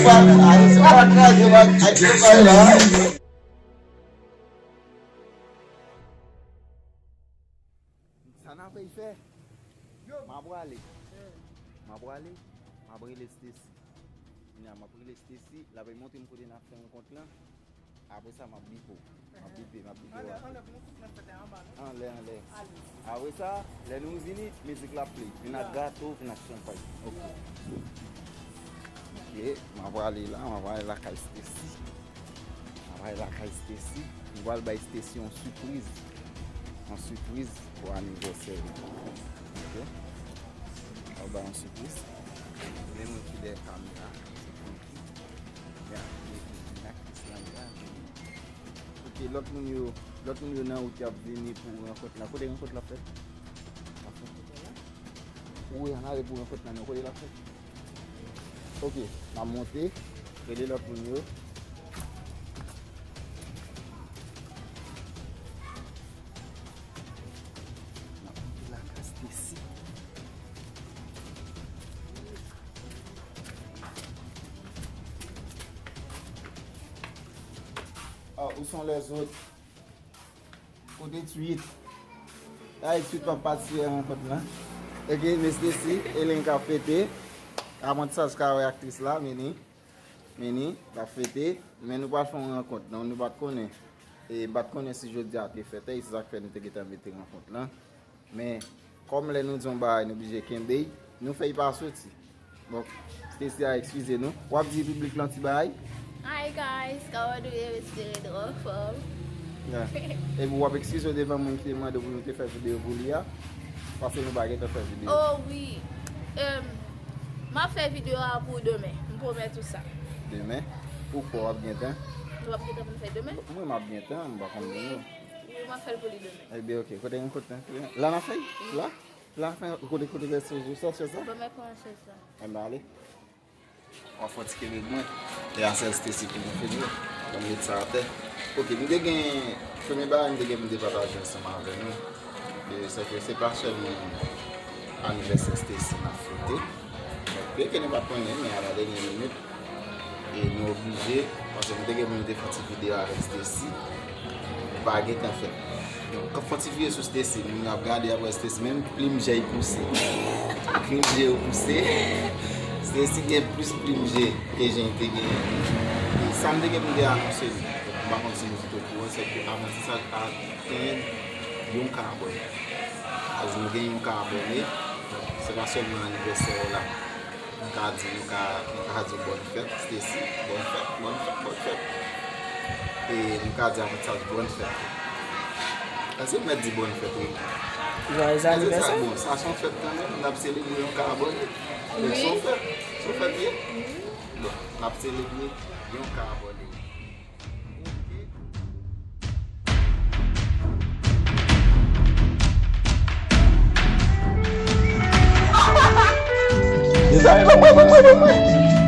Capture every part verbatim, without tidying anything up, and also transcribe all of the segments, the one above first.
Pa, pa, pa kraze, pa, pa kraze, pa. Sa n ap fè? M ap prale. M ap prale. M ap rele Stacy. Kounye a, m ap rele Stacy. L ap montre m kote n ap fè rankont lan. Apre sa, m ap bipe w. M ap bipe, m ap bipe w. Anlè, anlè pou nou tout mèt fèt anba, non? Anlè, anlè. Apre sa, lè nou vini, mizik la ap play. Vin ak gato, vin ak chanpay. Ok. Ok, m ap prale la, m ap prale lakay Stacy. M ap prale lakay Stacy. M pral bay Stacy yon sipriz. Yon sipriz pou anivèsè li. Ok? M pral bay yon sipriz. Men mwen ki dèyè kamera. Se Francky. Ya, men, men, men, men, men, men. Ok, lòt moun yo, lòt moun yo nan wout y ap vini pou rankont la. Kote rankont la fèt? Wi, ann ale pou rankont la, non, kote l ap fèt? Ok, n ap monte, rele lòt moun yo. N ap monte lakay Stacy. Ah, où sont les autres? Kote Twit? Ay, Twit pa patisipe nan rankont lan. Ok, men Stacy, e li k ap fete. Aprantisaj ka wè aktris la, Meni. Meni, l ap fete. Men nou pral fè yon rankont, non, nou pa t konnen. E pa t konnen si jodi a te fèt, e se sa k fè nou te gentan mete rankont lan. Men, kòm lè nou di yon bagay, nou blije kenbe, nou fè y pa soti. Bon, Stacy a, eskize nou. W ap di piblik lan ti bagay? Hi guys, kòman nou ye? M espere nou anfòm. Yeah. Epi w ap eskize w devan moun ki te mande w pou nou te fè videyo pou li a, paske nou pa gentan fè videyo. Oh wi. Em, m ap fè videyo a pou demen. M pwomèt ou sa. Demen? Poukwa w ap gen tan? Nou p ap gen tan pou n fè demen? Mwen m ap gen tan, m pa konn pou nou. Wi, m ap fè l pou li demen. Ebyen, ok. Kote rankont lan? La n ap fè? La? La n ap fè? Kote, kote lè se jou sa, se sa? Ban m pran chèz la. Ann ale. W ap fè ti kenbe mwen. E a sèl Stacy ki pou fini. Ban m met sa atè. Ok, m te gen, premye bagay m te gen pou m te pataje ansanm avè nou. E se ke se pa sèlman anivèsè Stacy n ap fete. Byenke nou pa t konnen, men a la dènyè minit, e nou oblije, paske nou te gen pou nou te fè yon ti videyo avèk Stacy, li pa gentan fèt. Donk, k ap fè yon ti videyo sou Stacy, moun yo ap gade, ap wè Stacy, menm plim je y pouse. Plim je yo pouse. Stacy gen plis plim je ke jan l te genyen. E sa m te gen pou m te anonse nou. Donk, m pa konn si nou tout okouran, se ke aprantisaj a atenn yon ka abòne. As nou gen yon ka abòne, se pa sèlman anivèsè w la. Nou ka di, nou ka, nou ka di bòn fèt, Stacy, bòn fèt, bòn fèt, bòn fèt. E nou ka di aprantisaj bòn fèt. Èske m mèt di bòn fèt, wi? Joyeux anniversaire. Bon, sa se yon fèt kanmenm, n ap selebre yon ka abòne. Donk, se yon fèt, se yon fèt, wi. Bon, n ap selebre yon ka abòne.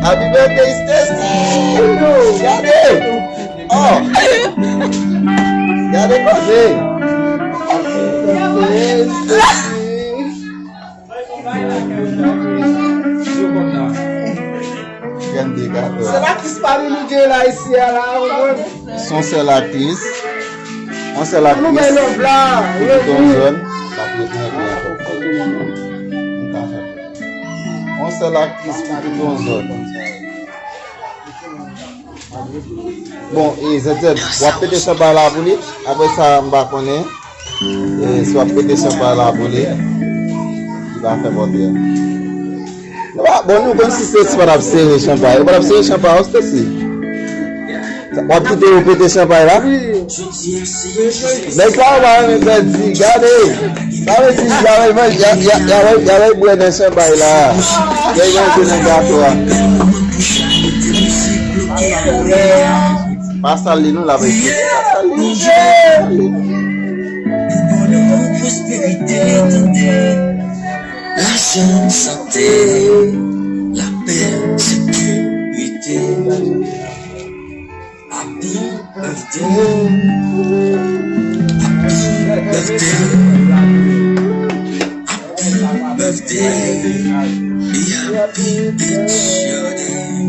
Happy birthday, Stacy! Gade! Oh! Gade koze! Happy birthday, Stacy! Gade gato a. Se laktris pa nou nou gen la isi a la, ou konn. Se yon sèl aktris. Yon sèl aktris. Nou bay love la. Pou tout yon zòn. Yon sèl aktris pou tout yon zòn. Bon, e Z Z, w ap pete chanpay la pou li? Apre sa, m pa konnen. E si w ap pete chanpay la pou li, li va fè pòtrè. Bon, nou konn si Stacy pa t ap sere chanpay. Ou pa t ap sere chanpay, ou, Stacy? W ap kite yo pete chanpay la? Nèg sa yo pa renmen pèdi, gade. Sa vle di, y a, y a, y a, y a, y a bwè nan chanpay la. Y a manje nan gato a. Pa sal li non, la vérité. Pa sal li. Pou nou pwosperite, tande. Lajan, sante, lapè, sekirite. Happy birthday. Happy birthday. Happy birthday. Be happy, it's your day.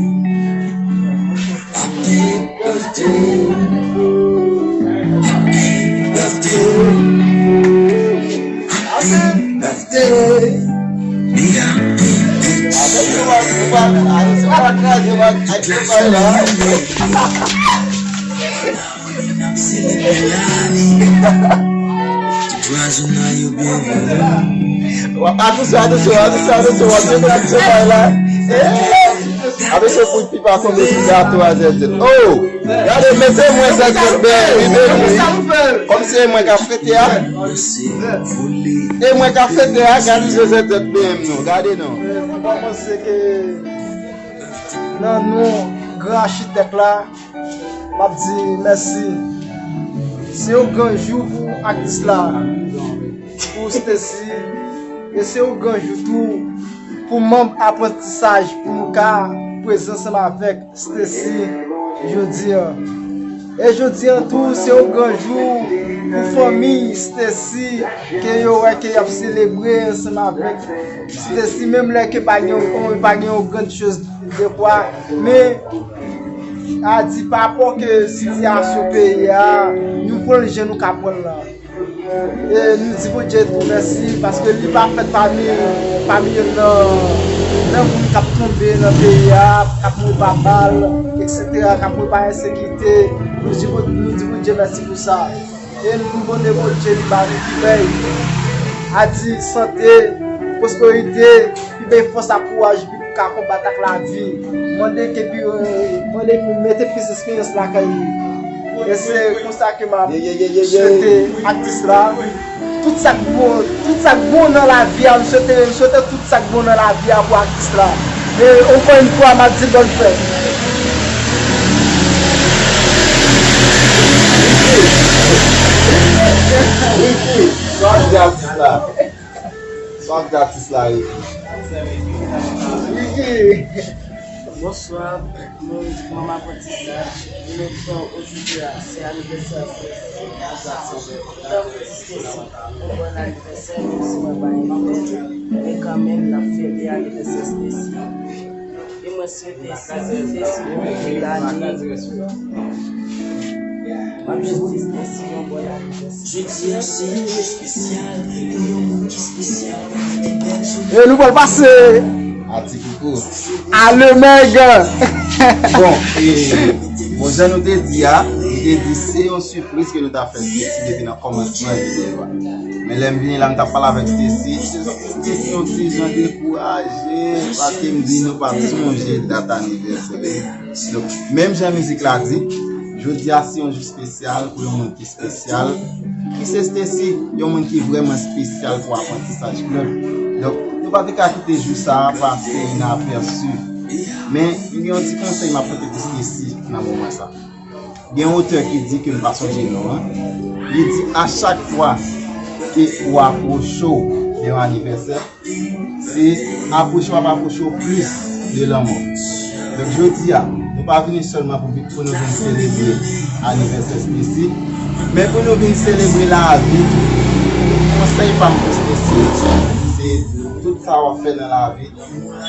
Atis pa kraze, man, ak tout bagay la. Atansyon, atansyon, atansyon, atansyon, w ap jete atis bay la. Atansyon pou pipa tonbe sou gato a, zèzèt. Oh! Gade, mete mwen zèzèt B M, wi, baby. Kòm se mwen k ap fete a. E mwen k ap fete a, gade zèzèt B M non. Gade non. Mwen panse ke nan non gran achitèk la, m ap di mèsi. Se yon gran jou pou atis la, pou Stacy, e se yon gran jou tou pou manm aprantisaj, pou nou ka prezan ansanm avèk Stacy jodi a. E jodi a tou, se yon gran jou pou fanmi Stacy, ke yo wè ke y ap selebre ansanm avèk Stacy, menm lè ke pa gen yon, pa gen yon grann choz de kwa, men a di pa rapò ke sitiyasyon peyi a, nou pran l jan nou ka pran l la. E nou di Bondye tou mèsi, paske li pa fèt pami, pami youn nan, nan moun k ap tonbe nan peyi a, k ap mouri pa bal, etsetera, k ap mouri pa ensekirite. Nou di, nou di Bondye mèsi pou sa. E nou mande Bondye li ba nou fèy, a di sante, pwosperite, pi bèl fòs ak kouraj pou ka konbat ak lavi. Mande ke pi, mande pou mete plis esperyans lakay li. E se konsa ke m ap swete atis la tout sa k bon, tout sa k bon nan lavi a, m swete, m swete tout sa k bon nan lavi a pou atis la. E ankò yon fwa, m ap di bòn fèt. Ricky, sa w ap di atis la? Sa w ap di atis la, Ricky? Ricky. Bonswa, nou, manm aprantisaj. Nou fè ojodi a, se anivèsè Stacy. Tankou Stacy, yon bòn anivèsè, menm si mwen pa envite l, men kanmenm, n ap fete anivèsè Stacy. E mwen swete Stacy, Stacy pou tout lane. M ap jis di Stacy yon bòn anivèsè. Jodi a se yon jou espesyal pou yon moun ki espesyal. E nou pral pase. Ati koukou. Alemèg. Bon, e, bon, jan nou te di a, nou te di se yon sipriz ke nou ta fè Stacy depi nan kòmansman videyo a. Men lè m vini la, m t ap pale avèk Stacy. Stacy yon ti jan dekouraje, paske m di nou pa t sonje dat anivèsè li. Donk, menm jan mizik la di, jodi a se yon jou espesyal pou yon moun ki espesyal, ki se Stacy, yon moun ki vrèman espesyal pou Aprantisaj Club. Donk, nou pa te ka kite jou sa a pase inapèsi. Men, m gen yon ti konsèy m ap pote pou Stacy nan moman sa. Gen yon otè ki di ke m pa sonje non an. Li di, a chak fwa ke ou apwoche w de yon anivèsè, se apwoche w ap apwoche w plis de lanmò. Donk, jodi a, nou pa vini sèlman pou, pou nou vin selebre anivèsè Stacy, men pou nou vin selebre lavi tou. Konsèy pa m pou Stacy, se tout sa w ap fè nan lavi,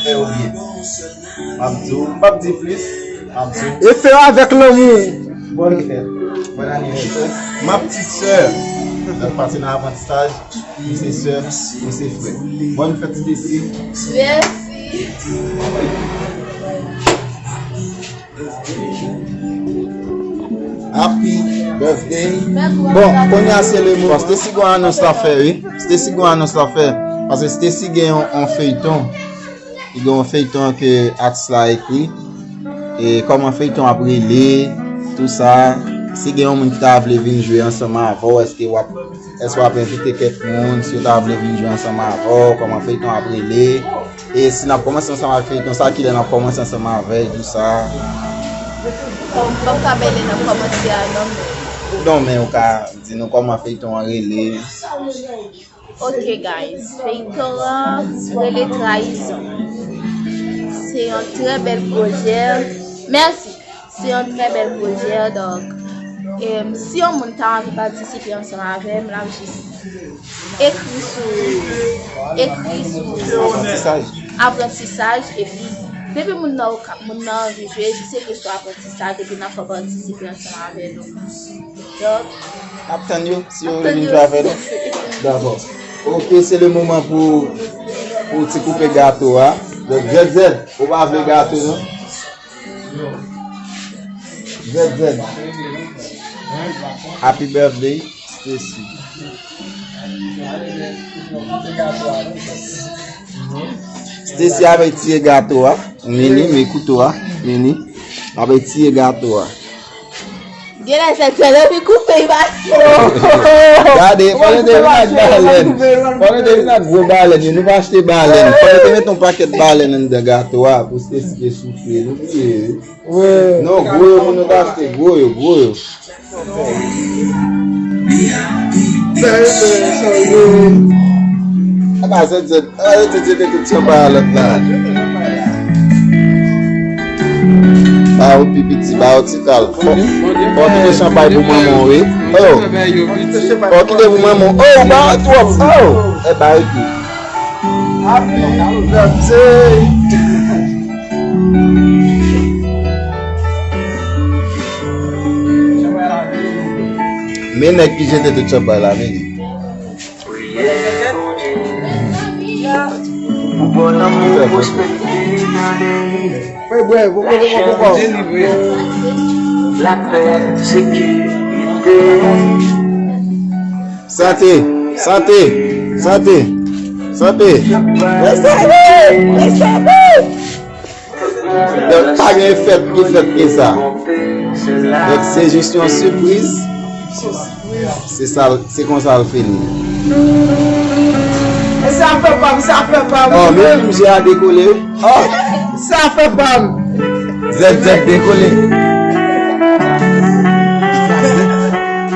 fè yo byen. M ap di w, m p ap di plis, m ap di w. E fè yo avèk lanmou. Bòn fèt, bòn anivèsè. M ap ti sè, lòt pati nan aprantisaj. Ou se sè, ou se frè. Bòn fèt Stacy. Mèsi. Happy birthday. Bon, kounye a se le moman. Stacy gon anons l ap fè, wi. Stacy gon anons l ap fè. Paske Stacy gen yon, yon feyton. Li gen yon feyton ke atis la ekri. E kòman feyton ap rele, tou sa. Si gen yon moun ki ta vle vin jwe ansanm avè w, èske w ap Èske w ap envite kèk moun, si yo ta vle vin jwe ansanm avè w, kòman feyton ap rele? E si n ap kòmanse ansanm avèk feyton sa, kilè n ap kòmanse ansanm avè l, tou sa? Bon, m p ap ka bay lè n ap kòmanse a non, men. Non, men ou ka di nou kòman feyton an rele. Ok, guys, feyton an rele Trayizon. Se yon trè bèl pwojè. Mèsi. Se yon trè bèl pwojè, donk, em, si yon moun ta anvi patisipe ansanm avè m, l ap jis ekri sou, ekri sou aprantisaj, epi depi moun nan, moun nan anvi jwe, jis ekri sou aprantisaj, epi n ap fè patisipe ansanm avè nou. Donk, n ap tann yo, si yo vle vin jwe avè nou. Dakò. Ok, se le moman pou, pou ti koupe gato a. Donk, Z Z, ou pa vle gato, non? Z Z. Happy birthday, Stacy. Stacy ap tiye gato a. Mini, men kouto a. Mini. Ap tiye gato a. Genlè sèk sèl epi koupe l pa. Gade, fò nou te vin ak balèn. Fò nou te vin ak gwo balèn yo. Nou pa achte balèn. Fò nou te met yon pakèt balèn anndan gato a pou Stacy te soufle. Nou bliye, wi. Non, gwo yo pou nou ta achte. Gwo yo, gwo yo. Apa, Z Z, arete, Z Z, tout chanpay a lòt la. Ba yo pi piti, ba yo ti kal. Fò, fò kite chanpay pou manman w, wi. Oh. Fò kite pou manman w. Oh, ba yo twòp. Oh. E ba yo pi. Happy birthday. Men nèg ki jete tout chanpay la, men li. Fè fè. Fè bwè, fè bwè, fè bwè, fè bwè. Sante, sante, sante, sante. Rèstavèk, rèstavèk. Donk, pa gen fèt pi fèt ke sa. Donk, se jis yon sipriz. Se sa, se konsa l fini. E sa fè pa m, sa fè pa m. Oh, men misye a dekole. Oh. Sa fè pa m. Z Z dekole.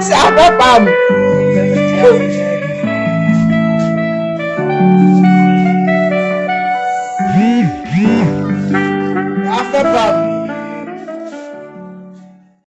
Sa fè pa m. Sa fè pa m.